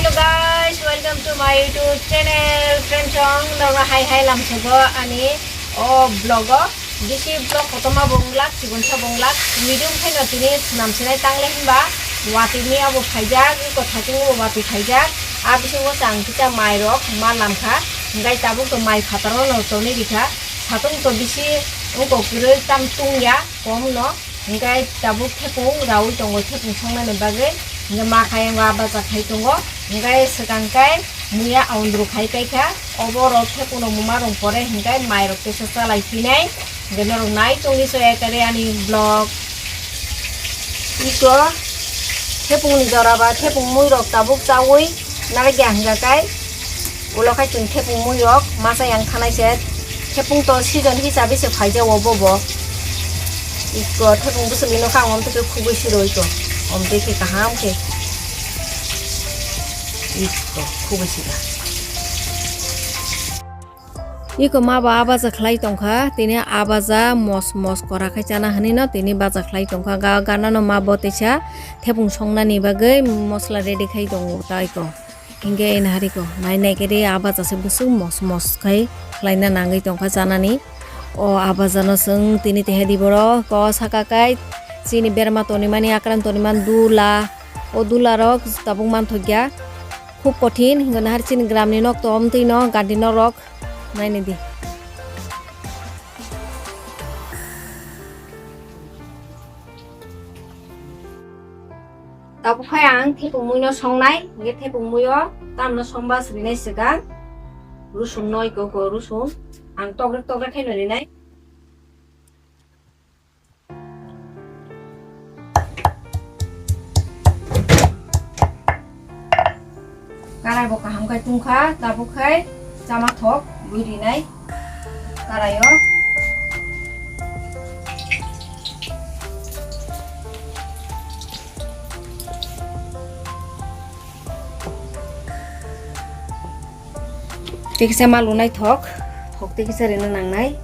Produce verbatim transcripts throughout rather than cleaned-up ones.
Hello guys, welcome to my YouTube channel. Friends, chong norok hai hai lamsogo ani o vlog o. Bisi vlog kotorma bo wnglak, chikonsa bo wnglak. Medium khe no tini swnam sinai tangle hinba watwi ni abo phaijak, iko thaching bo watwi phaijak. A bisingo chang kisa mai rok ma lamkha. Hinkhe tabuk to mai phataro no tonwi rikha. Satung to bisi wngkok kwrwi tam tungya, kom no. Hinkhe tabuk thepung raui tongo, thepung songnani bagwi. Hinkhe ma khaiyang ba bacha khai tongo. Hinkhe swkang khe muya aundru khai paikha. Obo rok thepung rok muma rong pore hinkhe mai rok teisa chalai phinai. Hinkhe norok nai tongwi so ekari ani vlog. Iko thepung ni jora ba thepung mui rok tabuk chaui narikya hinkha kai. Ulo khai chwng thepung mui rok masa yang thanai se. Thepung to season hisabe se phaijao bobo. Iko thepung bwswk ni nokha ang omtwi khe khugui siro iko. Omtwi khe kaham khe. Iko khugui siro. Iko ma ba abaja khlai tongkha, tini abaja mos mos kora khai chana hinwi no tini baja khlai tongkha. Ga-, gana no ma bo teisa thepung songnani bagwi mosla ready khai tongo ta iko. Hinkhe ina hariko nai nai khe ri abaja se bwswk mos mos khai khlaina nangwi tongkha chanani. O abaja no chwng tini teha di borok ko saka kai chini berma tonimani akran tonimani dula, o dula rok tabuk manthokya khub kothin hinkhe nahar chini gram ni nok to omtwi no gandi norok naini di. Tabuk khai ang thepung mui no songnai, hinkhe thepung mui o tamno songba srinai swkang, rusung no iko ko rusung ang tokrak tokrak khai no rinai. Karai bo kaham khai tungkha, tabuk khai chama thok bui rinai karai o. Tei kisa ma lunai thok, thok tei kisa rina nangnai.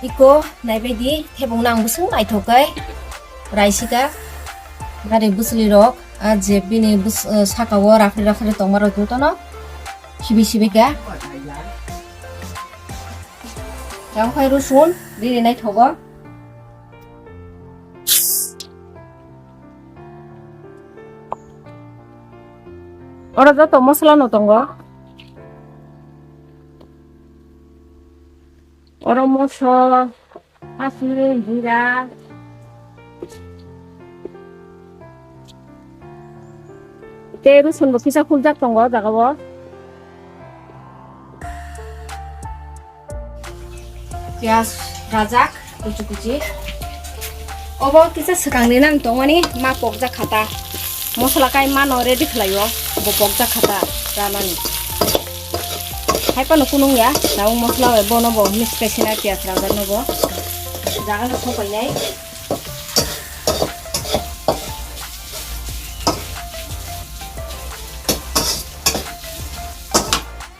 Iko naibaidi thebongno ang bwswk naithok khe raisika. Gari bwchwlwi rok a je bini bwch-, sakao raphri raphri tongma rok jotono sibi sibi kha. Tamo khai rosun riri naithogo. Oro joto mosola no tongo. Oro mosol, hasuri, jira. Tei rosun bo kisa khuljak tongo o jaga o. Piyaj rajak kuchi kuchi. Obo kisa swkang ni nang tongmani ma pokjak kha ta. Mosola kai mano ready khlai o, bo pokjak kha ta ranani. Hai phano kunung ya, tabuk mosola bai bono bo mix khai sina piyaj rajak no bo. Jaga no sopai nai.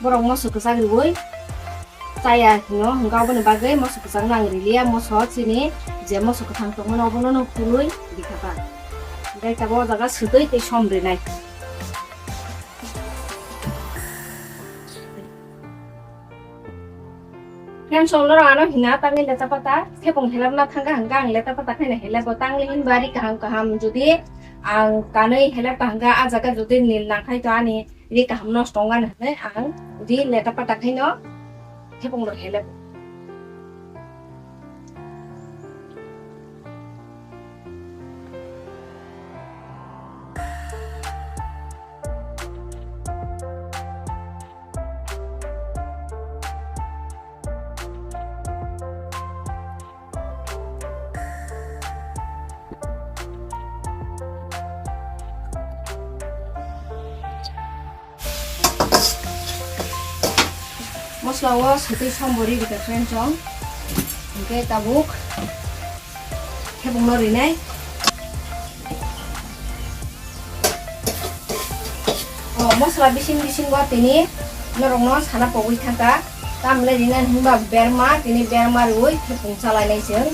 Borok moso kwchak riui chaya hino, hwnkhe aboni bagwi moso kwchak nang riliya, moso chini je moso kwthang tongmani obono no hului rikha ta. Tei tabuk o jaga swtwi tei som rinai. Friends, solo rok ano hina tangwi leta pata, thepung helap na thangkha hwnkhe ang leta pata khaina helap bo tangwi hinba ri kaham kaham, jodi ang kanwi helap ka hwnkha a jaga jodi nil nangkhai to ani ri kaham nosto wngani hwnwi ang ri leta pata khaino thepung rok helap. Mosla o swtwi sombori rikha friend chong. Hwnkhe tabuk thebongno rinai. O mosla bising bisingo tini norokno sana pogwi thangkha. Tamle rina hinba berma, tini berma rwi thepung chalainai chwng.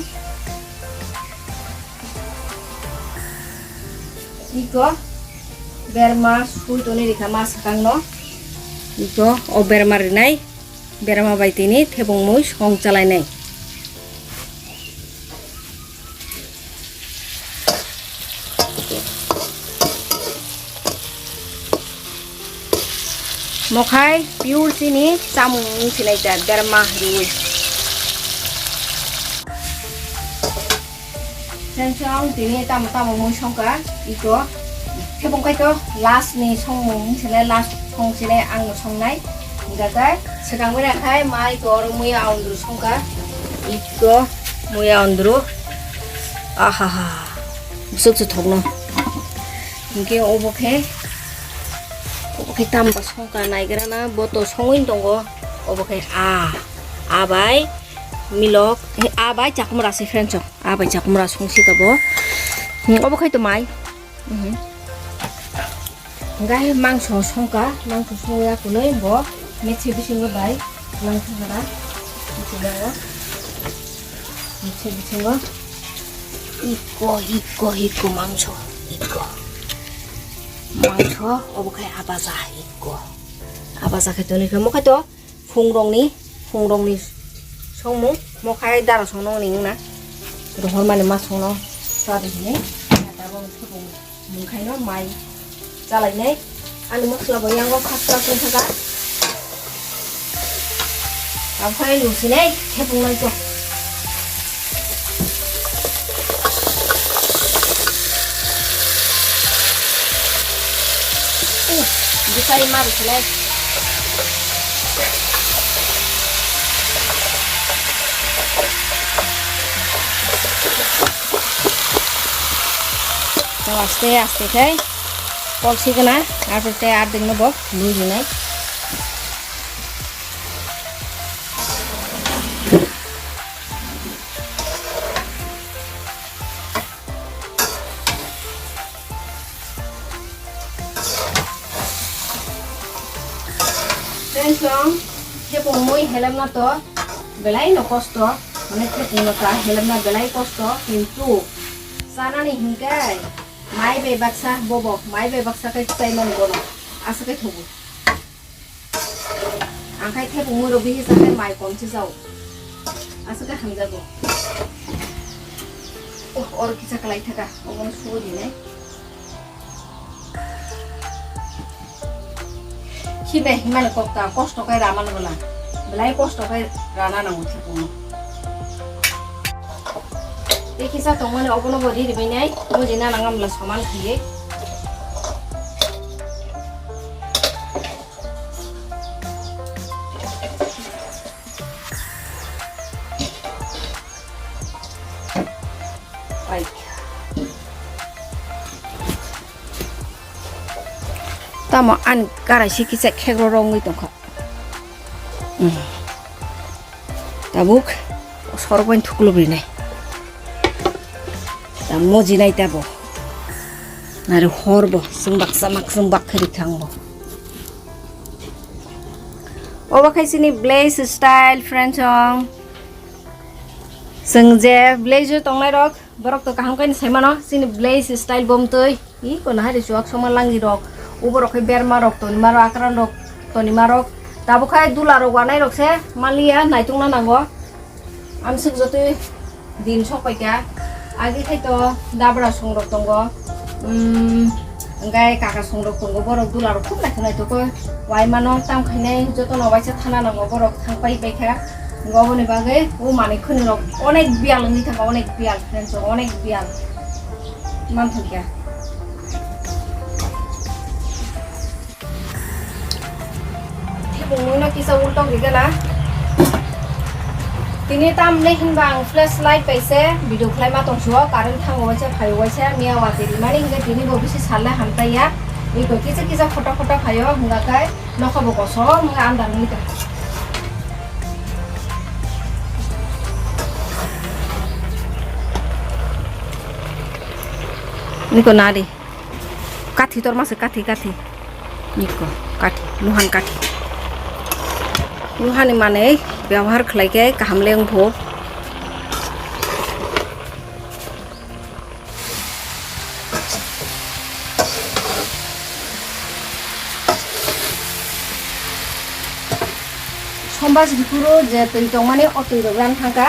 Iko berma sui toni rikha ma swkangno. Iko o berma rinai, berma bai tini thepung mui song chalainai. Mokhai pure chini chamung wng sinai da, berma rwi. Sensong tini tamo tamo mui songka iko. Thebong kai to last ni songmung wng sinai, last song sinai ang no songnai. Hingka khe swkang bai rakhai mai to oro muya aundru songka. Iko muya aundru. Ahaha. Busuk se thokno. Hingke obo khe, obo khe tamba songka naigra na, bo to songwi tongo. Obo khe a, a bai milok, he a bai chakumra se friend chok. A bai chakumra songsi ka bo. Hmm, obo khai to mai. Mhm. Hingke mangso songka, mangso songya kunui bo metse bisingo bai langthang hara. Bisingo, metse bisingo. Iko, iko, iko mangso, iko. Mangso, obo khai abaja, iko. Abaja khai toni khai mo khai to. Phungrokni, phungrokni songmung, mokhai dara songno wngni wngna. Rohormani ma songno chadi hini, tabok thepung mungkhaino mai chalainai. Ani masla bo yango khak khak wngkha. Abkhai lusinai thepung naito. Uh, bwsai ma rwkhalai. Aste aste khai pol sigana, arpore tei ardekno bo lui rinai. Friends, long, thepung mui helemna to belai no kosto, mane thepung no ta helemna belai kosto, kintu chanani hinkai mai bai baksa bobo, mai bai baksa kai chai man bono, asa kai thogo. Ang khai thepung mui rok bihi sa khai mai kom se jao. Aswk khe hamjago. Oh, oro kisa kwlai thaka. Obono suwi dinai. Khibai himani kokta kosto khai ramani bwla. Belai kosto khai rana nango thepungno. Tei kisa tongmani obono bo ri ribainai. Mujina nang amla soman khaiye. Tamo ani karai si kisa khekro rongwi tongkha. Hmm. Tabuk sorok bai thuklubrinai. Ta mojinai tabo. Nari horbo, chwng baksa mak chwng bak khari thangbo. Obo khai chini village style, friends, ong. Chwng je village o tongnai rok, borok to kaham khe sai mano, chini village style bomtwi. Ih, kono hai ri chuwak songma langi rok. Uborok khe berma rok tonima rok, akran rok tonima rok. Tabuk khai dula rok wanai rok se manliya, naitung na nango. Amswk jotoi din sok paikha. Agi khai to dabra song rok tongo. Umm, hingkai kaka song rok tongo. Borok dula rok khub naithok naithok khe wai mano. Tam khainai jotono waisa thana nango borok thang pai paikha. Hingke oboni bagwi o manwi khwnwi rok onek biyal wngwi thangkha, onek biyal, friends, onek biyal. Manthokya. Thebongmungno kisa ultok rigana. Tini tamni hinba ang flashlight bai se video khlai ma tongsuo, current thango waisa phaio waisa miya watwi rimani hinke tini bo bisi salnai hamtaiya. Iko kisa kisa photo photo phaio hwnga khe nokha bo kosom wngkha andar wngkha. Niko nari. Kathi tor masa kathi, kathi. Niko, kathi. Luhan kathi. Luhani manwi byabohar khlai khe kaham le wngphu. Sombas biphuru je twi tongmani o twi rok ran thangkha,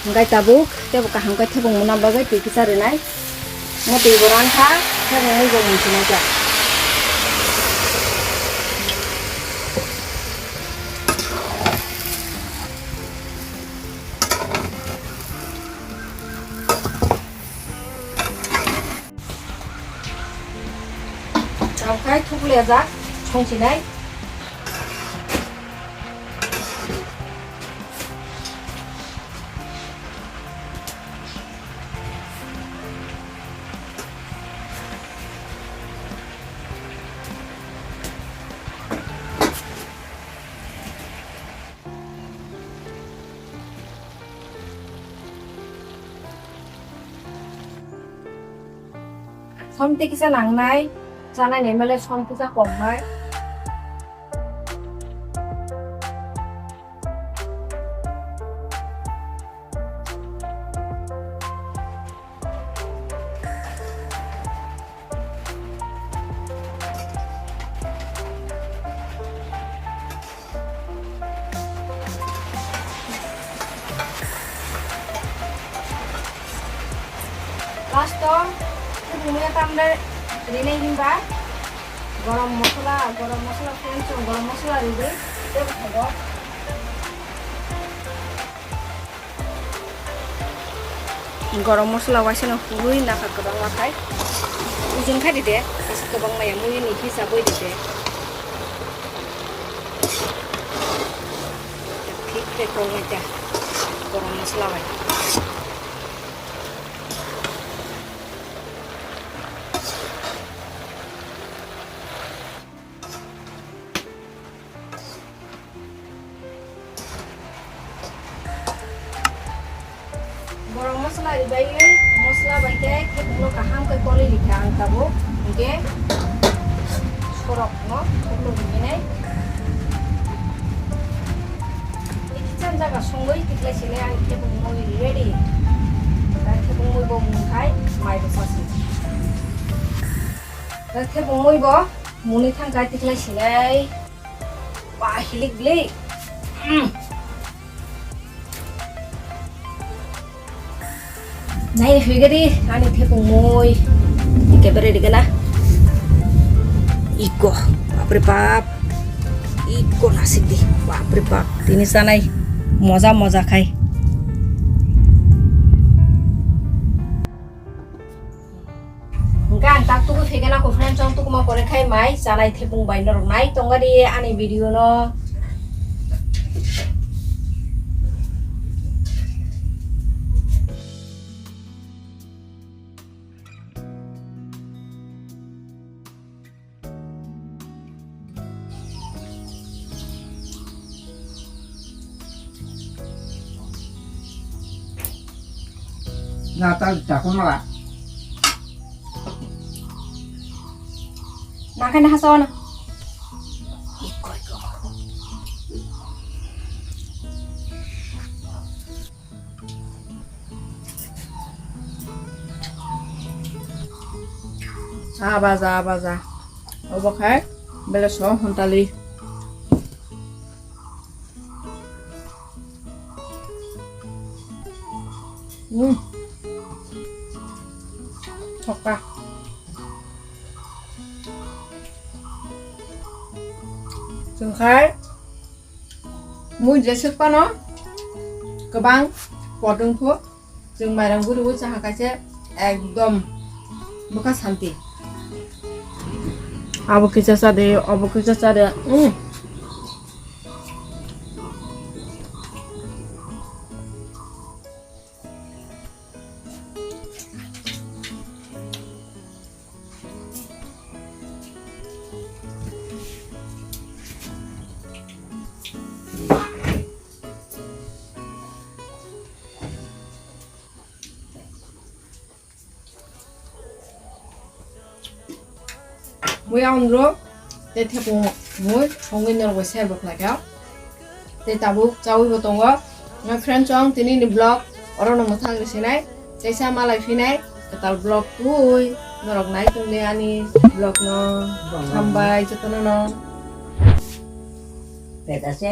hwnkhe tabuk tebo kaham khe thebung muna bagwi twi kisa rwnai. Mo twi bo ran kha, thebung mui bo mung sinai kha. Tamo khai thuklejak songsinai. Som tei kisa nangnai, chanai ni mele som kisa komnai. Last o khibumya tamle rinai hinba gorom mosola, gorom mosola friends, gorom mosola ridi tei bwskango. Gorom mosola waisano hurui nakha kwbangma khai. Ujung khai ride, kaisa kwbangma ya mui ni hisab bai ride. Thik khe kok nai ta gorom mosola bai. Gorom mosola ribai, mosola bai khe khibukno kaham khe kolwi rikha ang tabuk, hinkhe sorokno khuklo rikinai. Ekichan jaga songwi tiklai sinai ang khibuk mui ready. Bai khibuk mui bo mung khai mai rwchasi. Bai khibuk mui bo muni thangkha tiklai sinai. Ba, hilik bilik. Mm. Nai, hwigadi, ani thepung mui. Ekebare rigana. Iko, bapre bap. Iko nasik di, bapre bap. Tini sanai, moja moja khai. Hwnkhe ang tak tugui phaikhe nang kufren chong tukuma pore khai mai chanai thepung bai norok nai tongadi ani video no. Na ta ta ko mala. Na khai na hasa wana. Iko, iko. Cha baja, baja. Obo khai bele so hontali. Hmm. Thokka. Chwng khai mui jeswk phano kwbang pot wngkhu. Chwng mairang guriwi cha hakha se ekdom bwkha santi. Abo kisa cha de, obo kisa cha de. Mm. Mui ang rw tei thepung mui songwi norok bai share bo khlai kha. Tei tabuk chawi bo tongo. My friend chong tini ni vlog oro no mwthang rwsinai. Teisa malai phinai kwtal vlog twi norok nai tongdi ani vlog no. Hambai jotono no. Pet ase.